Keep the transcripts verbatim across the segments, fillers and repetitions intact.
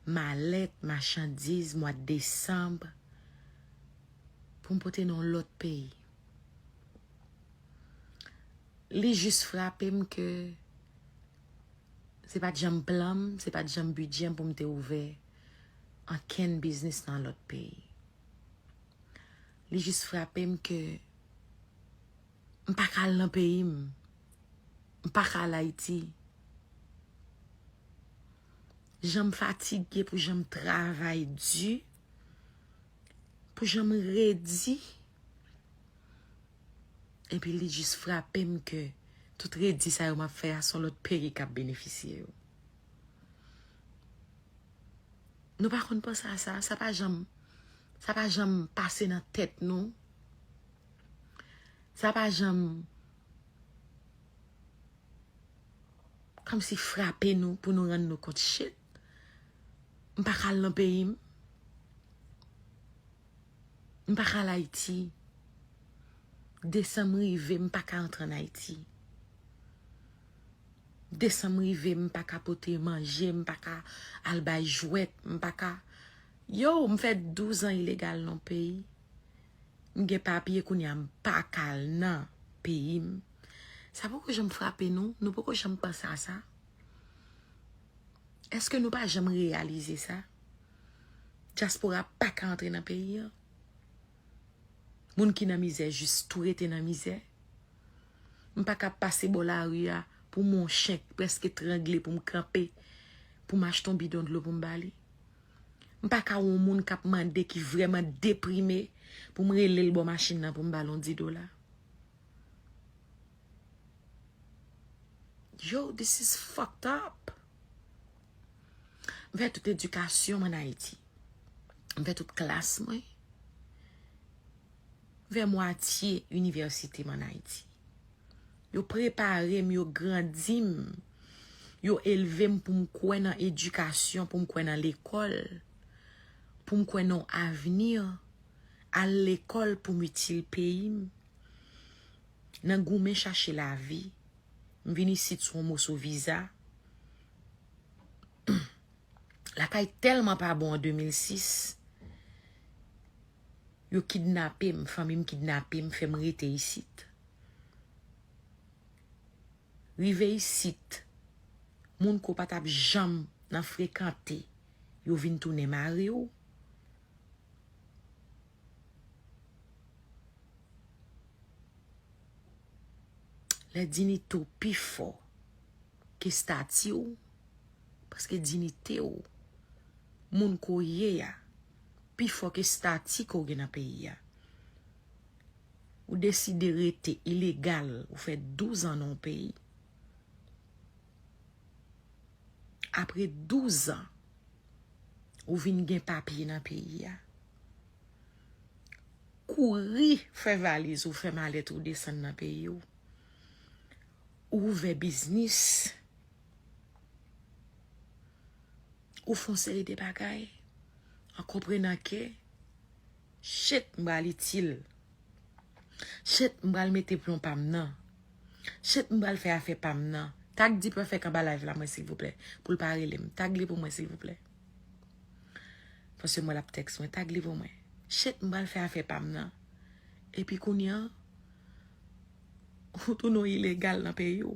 malèt, machandiz, mwa desanm, pou m pote nan yon lòt peyi. Li jis frape m ke se pa t janm plan m, se pa t janm bidjè m pou m te ouvè ankenn biznis nan lòt peyi. Li jis frape m ke m pa ka al nan peyi m. M pa ka al Ayiti. Jan m fatige pou jan m travay di, pou jan m redi. Epi li jis frape m ke tout redi sa yo m ap fè a, se yon lòt peyi k ap benefisye yo. Nou pa konn panse a sa, sa pa janm, sa pa janm pase nan tèt nou. Sa pa janm kòmsi frape nou pou nou rann nou kont, shit, m pa ka al nan peyi m. M pa ka al Ayiti. Desanm rive, m pa ka antre ann Ayiti. Desanm rive, m pa ka pote manje, m pa ka al bay jwèt, m pa ka. Yo, m fè douz an ilegal nan peyi. M gen papye kounye a, m pa ka al nan peyi m. Sa poko janm frape nou? Nou poko janm panse a sa? Èske nou pa janm reyalize sa? Dyaspora pa ka antre nan peyi an. Moun ki nan mizè jis tou rete nan mizè. M pa ka pase bò lari a pou m wè yon chen k prèske trangle pou m kanpe, pou m achte yon bidon dlo pou m ba li. M pa ka wè yon moun k ap mande, ki vrèman deprime, pou m rele l bò machin nan pou m ba l yon dis dola. Yo, this is fucked up. M fè tout edikasyon m ann Ayiti. M fè tout klas mwen. M fè mwatye inivèsite m ann Ayiti. Yo prepare m, yo grandi m, yo elve m pou m kwè nan edikasyon, pou m kwè nan lekòl, pou m kwè nan yon avni, al lekòl pou m itil peyi m. Nan goumen chache lavi, m vin isit sou yon moso viza. Lakay tèlman pa bon an de mil sis, yo kidnape m, fanmi m kidnape m, fè m rete isit. Rive isit, moun ke w pa t ap janm nan frekante, yo vin tounen mari w. Lè diyite w pi fò ke estati w, paske diyite w, moun ke w ye a, pi fò ke estati ke w gen nan peyi a. Ou deside rete ilegal, ou fè douz an nan yon peyi. Apre douz an, ou vin gen papye nan peyi a. Kouri fè valiz ou, fè malèt ou, desann nan peyi w. Ou ouvè biznis. Ou fè yon seri de bagay an konprenan ke, shit, m pral itil. Shit, m pral mete plon pa m nan. Shit, m pral fè afè pa m nan. Tag Dipèfèk anba live la mwen, silvouplè, pou l pa rele m. Tag li pou mwen, silvouplè. Paske m wè l ap tèks mwen. Tag li pou mwen. Shit, m pral fè afè pa m nan. Epi kounye a, ou tounen yon ilegal nan peyi w.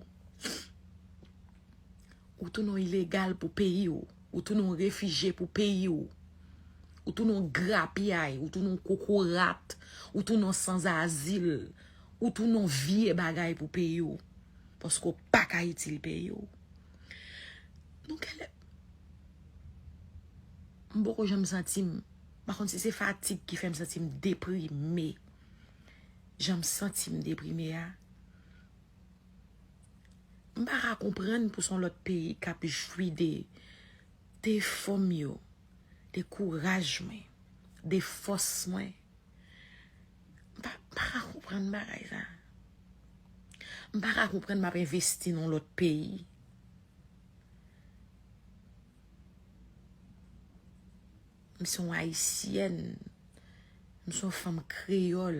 Ou tounen yon ilegal pou peyi w. Ou tounen yon refijye pou peyi w. Ou tounen yon grapyay. Ou tounen yon kokorat. Ou tounen yon sanzazil. Ou tounen yon vye bagay pou peyi w. Paske w pa ka itil peyi w. Nou genlè. M poko janm santi m. M pa konn si se fatig ki fè m santi m deprime. Jan m santi m deprime a. M pa ka konprann pou se yon lòt peyi k ap jwi de, de efò m yo, de kouraj mwen, de fòs mwen. M pa, m pa ka konprann bagay sa. M pa ka konprann m ap envesti nan yon lòt peyi. M se yon ayisyèn. M se yon fanm kreyòl.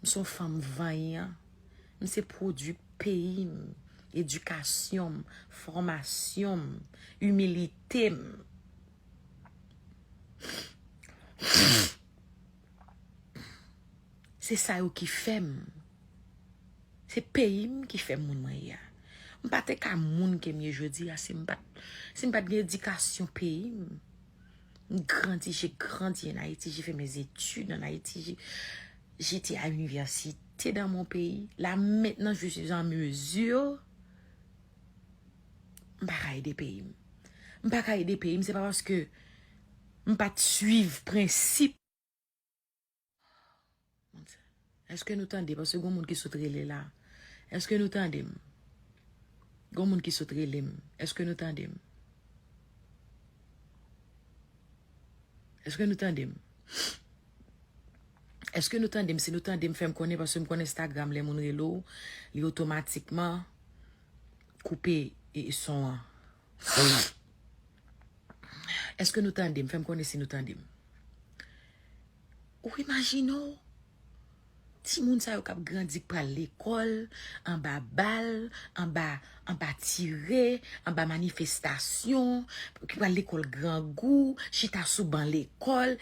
M se yon fanm vanyan. M se pwodui peyi m, edikasyon m, fòmasyon m, imilite m. Se sa yo ki fè m. Se peyi m ki fè m moun mwen ye a. M pa te ka moun ke m ye jodi a si m pa t, si m pa t gen edikasyon peyi m. M grandi, j'ai grandi en Haïti, j'ai fait mes études en Haïti, j'ai, j'étais à l'université dans mon pays. Là, maintenant, je suis en mesure. M pa ka ede peyi m. M pa ka ede peyi m, se pa paske m pa t swiv prensip. Èske nou tande? Paske gon moun ki sot rele la. Èske nou tande m? Gon moun ki sot rele m. Èske nou tande m? Èske nou tande m? Èske nou tande m? Si nou tande m, fè m konnen, paske m konn Instagram, lè moun rele w, li otomatikman koupe e, e son an. Èske nou tande m? Fè m konnen si nou tande m. Ou imajine w? Timoun sa yo k ap grandi, k pral lekòl, anba bal, anba, anba tire, anba manifestasyon, ki pral lekòl grangou, chita sou ban lekòl.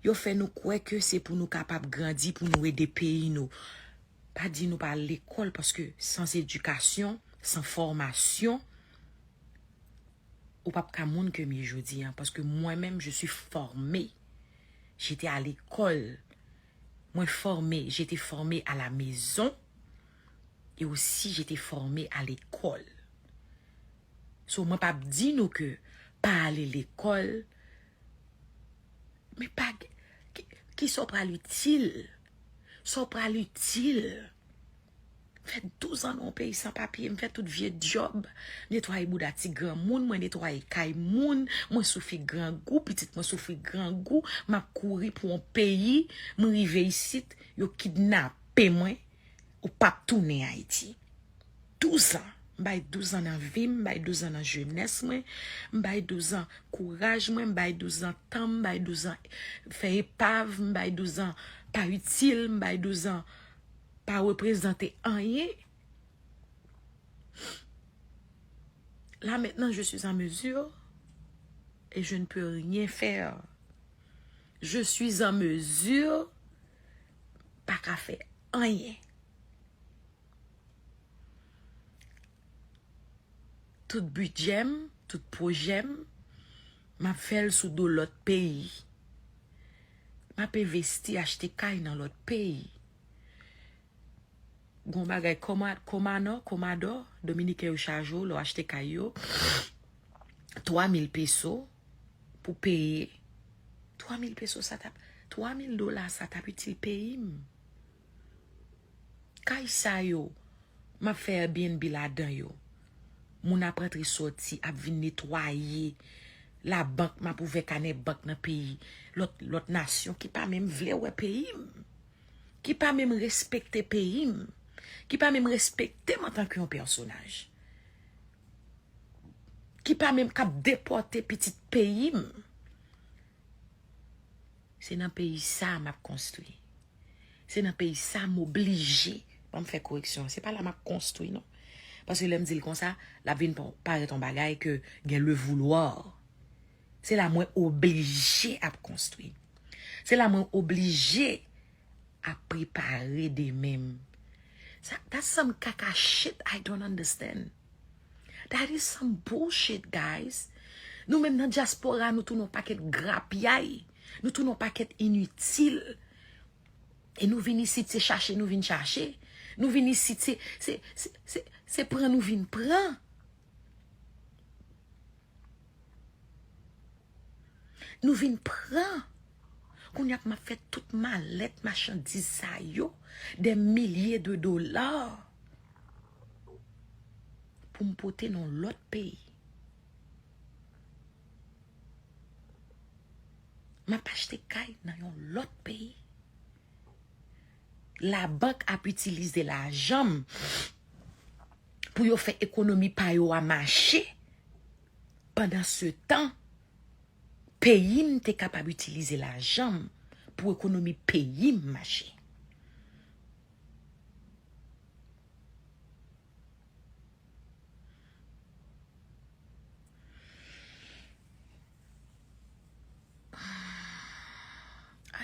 Yo fè nou kwè ke se pou nou kapab grandi, pou nou ede peyi nou. Pa di nou pa al lekòl, paske sans éducation, sans formation, ou p ap ka moun ke m ye jodi a, paske mwen menm, je suis formée. J'étais à l'école. Mwen fòme, j'étais formée à la maison et aussi j'étais formée à l'école. So, mwen p ap di nou ke pa ale lekòl, men pa, ki, ki sa w pral itil? Sa w pral itil? M fè douz an nan yon peyi san papye, m fè tout vye djòb. Netwaye bouda ti granmoun, mwen netwaye kay moun, mwen soufri grangou, pitit mwen soufri grangou, m ap kouri pou yon peyi, m rive isit, yo kidnape mwen, ou p ap tounen Ayiti. Douz an, m bay douz an nan vi m, m bay douz an nan jenès mwen, m bay douz an kouraj mwen, m bay douz an tan m, m bay douz an fè epav, m bay douz an pa itil, m bay douz an pa reprezante anyen. Là maintenant, je suis en mesure et je ne peux rien faire. Je suis en mesure, pa ka fè anyen. Tout bidjè m, tout pwojè m, m ap fè l sou do lòt peyi. M ap envesti, achte kay nan lòt peyi. Gon bagay koma-, komanò, komadò, Dominiken yo chaje w lè w achte kay yo. Twa mil peso pou peye. Twa mil peso sa t ap, twa mil dola sa t ap itil peyi m. Kay sa yo, m ap fè Airbnb ladan yo. Moun ap rantre sòti, ap vin netwaye. Labank, m ap ouvè kanè bank nan peyi lòt, lòt nasyon ki pa menm vle wè peyi m. Ki pa menm respekte peyi m. Ki pa menm respekte m antanke yon pèsonaj. Ki pa menm k ap depòte pitit peyi m. Se nan peyi sa a m ap konstwi. Se nan peyi sa a m oblije. Ban m fè koreksyon. Se pa la m ap konstwi, non. Paske lè m di l konsa, l ap vin pa-, parèt yon bagay ke gen le vouloir. Se la mwen oblije ap konstwi. Se la mwen oblije ap prepare demen m. Sa, that's some kaka shit I don't understand. That is some bullshit, guys. Nou menm nan dyaspora, nou tounen yon pakèt grapyay. Nou tounen yon pakèt initil. E nou vin isit, se chache nou vin chache. Nou vin isit, se, se, se, se, se pran nou vin pran. Nou vin pran. Kounye a m ap fè tout malèt machandiz sa yo, des milliers de dollars, pou m pote nan lòt peyi. M ap achte kay nan yon lòt peyi. Labank ap itilize lajan m pou yo fè ekonomi pa yo a mache. Pandan se tan, peyi m te kapab itilize lajan m pou ekonomi peyi m mache.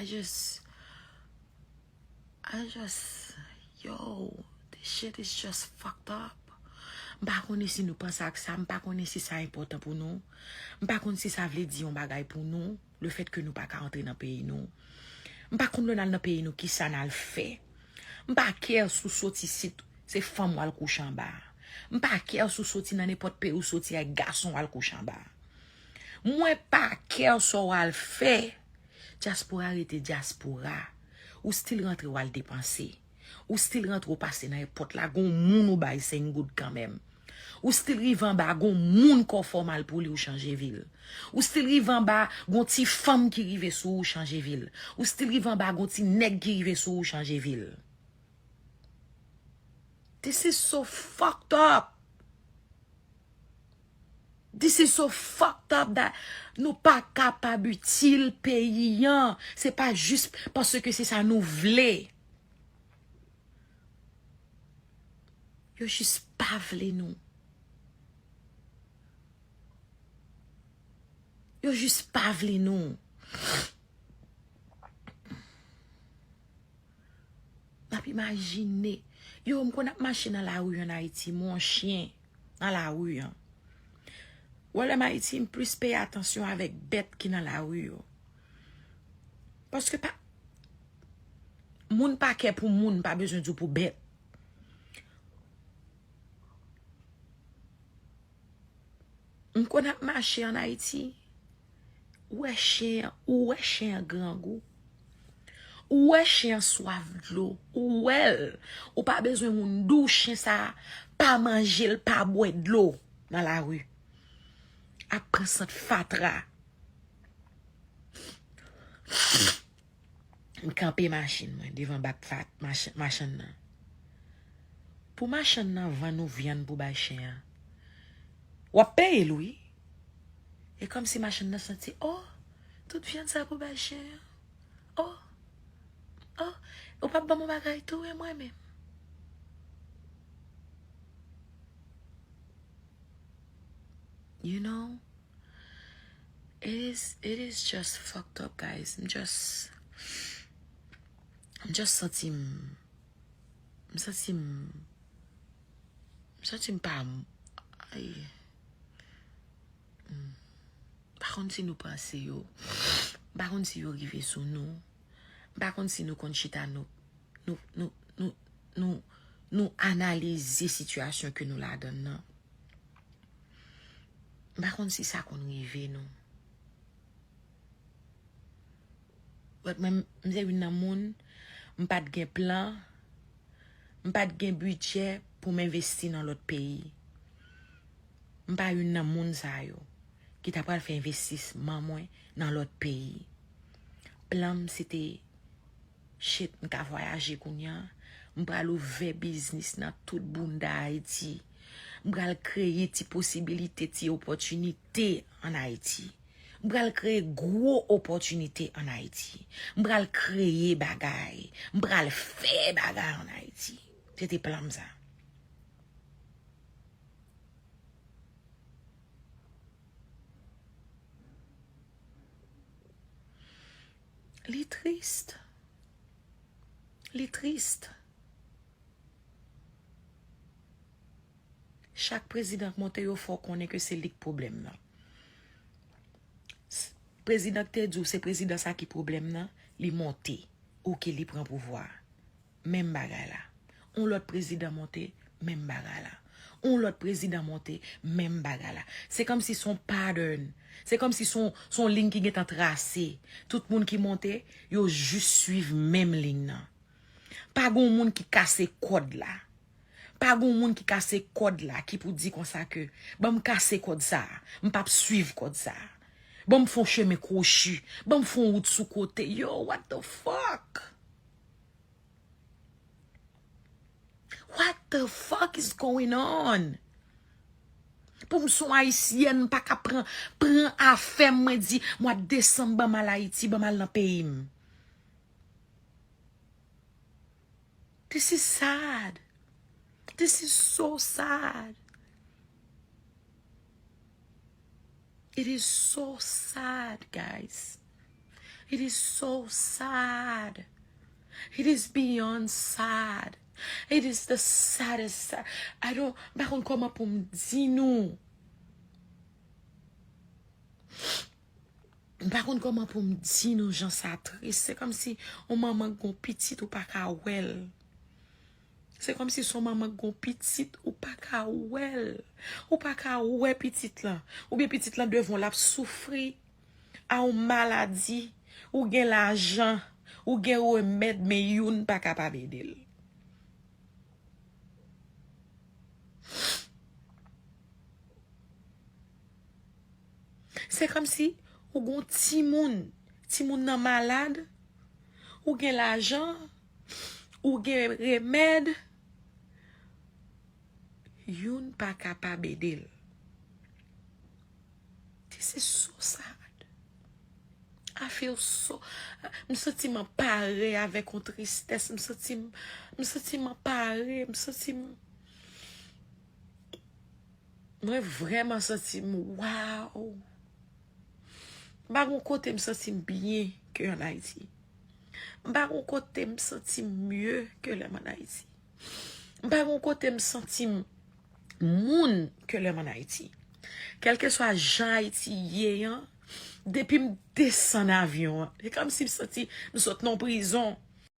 I just, I just, yo, this shit is just fucked up. M pa konnen si nou panse ak sa, m pa konnen si sa enpòtan pou nou. M pa konn si sa vle di yon bagay pou nou, le fèt ke nou pa ka antre nan peyi nou. M pa konn lè n al nan peyi nou, kisa n al fè. M pa kè si w soti isit, se fanm w al kouche anba. M pa kè si w soti nan nenpòt peyi w soti ak gason w al kouche anba. Mwen pa kè sa w al fè. Dyaspora rete dyaspora. Ou still rantre w al depanse. Ou still rantre w pase nan èpòt la, gon moun ou bay senk goud kanmenm. Ou still rive anba, gon moun kò fè w mal pou li, ou chanje vi l. Ou still rive anba, gon ti fanm ki rive sou ou, ou chanje vi l. Ou still rive anba, gon ti nèg ki rive sou ou, ou chanje vi l. This is so fucked up. This is so fucked up that nou pa kapab itil peyi an. Se pa jis paske se sa nou vle. Yo jis pa vle nou. Yo jis pa vle nou. N ap imajine. Yo, m konn ap mache nan lari an Ayiti, m wè yon chen nan lari an. Wè, lè m Ayiti, m plis peye atansyon avèk bèt ki nan lari yo. Paske pa, moun pa kè pou moun, pa bezwen di w pou bèt. M konn ap mache an Ayiti. Ou wè chen an, ou wè chen an grangou. Ou wè chen an swaf dlo. Ou wè l. Ou pa bezwen moun di w chen sa a pa manje l, pa bwè dlo nan lari. Ap pran sant fatra. M kanpe machin mwen devan bak fat machann nan. Pou machann nan vann ou vyann pou bay chen an, w ap peye l, wi. E kòmsi machann nan santi, oh, tout vyann sa pou bay chen an. Oh, oh, ou p ap ban m yon bagay tou, e mwen menm. You know? It is, it is just fucked up, guys. M just, m just santi m, m santi m, m santi m pa, ay. M pa konn si nou panse yo. M pa konn si yo rive sou nou. M pa konn si nou konn chita nou, nou, nou, nou, nou, nou analize sitiyasyon ke nou ladan nan. M pa konn si sa konn rive nou. But mwen, m se youn nan moun, m pa t gen plan, m pa t gen bidjè pou m envesti nan lòt peyi. M pa youn nan moun sa yo ki ta pral fè envestisman mwen nan lòt peyi. Plan m se te Shit, m ka vwayaje kounye a. M pral ouvè biznis nan tout bounda Ayiti. M pral kreye ti posibilite, ti opòtinite ann Ayiti. M pral kreye gwo opòtinite ann Ayiti. M pral kreye bagay. M pral fè bagay ann Ayiti. Se te plan m sa. Li tris. Li tris. Chak prezidan k monte, yo fè w konnen ke se li k pwoblèm nan. S-, prezidan k te di w se prezidan sa ki pwoblèm nan, li monte. Oke, li pran pouvwa a. Menm bagay la. On lòt prezidan monte, menm bagay la. On lòt prezidan monte, menm bagay la. Se kòmsi se yon pattern. Se kòmsi se yon, se yon liy ki gentan trase. Tout moun ki monte, yo jis swiv menm liy nan. Pa gen yon moun ki kase kòd la. Pa gen yon moun ki kase kòd la, ki pou di konsa ke, "Ban m kase kòd sa a, m p ap swiv kòd sa a. Ban m fè yon chemen kwochi, ban m fè yon wout sou kote." Yo, what the fuck? What the fuck is going on? Pou m se yon Ayisyèn, m pa ka pran, pran afè m, mwen di, "Mwa desanm, ban m al Ayiti, ban m al nan peyi m." This is sad. This is so sad. It is so sad, guys. It is so sad. It is beyond sad. It is the saddest sad. I don't, m pa konn kòman pou m di nou. M pa konn kòman pou m di nou jan sa tris. Se kòmsi yon manman k gon pitit ou pa ka wè l. Se kòmsi se yon manman k gon pitit ou pa ka wè l. Ou pa ka wè pitit lan. Oubyen pitit lan devan w l ap soufri. A yon maladi, ou gen lajan, ou gen remèd, men youn pa kapab ede l. Se kòmsi ou gon timoun, timoun nan malad, ou gen lajan, ou gen remèd, youn pa kapab ede l. This is so sad. I feel so, m santi m anpare avèk yon tristès. M santi m, m santi m anpare. M santi m, mwen vrèman santi m, wow. M pa gon kote m santi m byen ke an Ayiti. M pa gon kote m santi m mye ke lè m an Ayiti. M pa gon kote m santi m moun ke lè m an Ayiti. Kèlkeswa jan Ayiti ye an, depi m desann avyon an, se kòmsi m santi m sot nan prizon.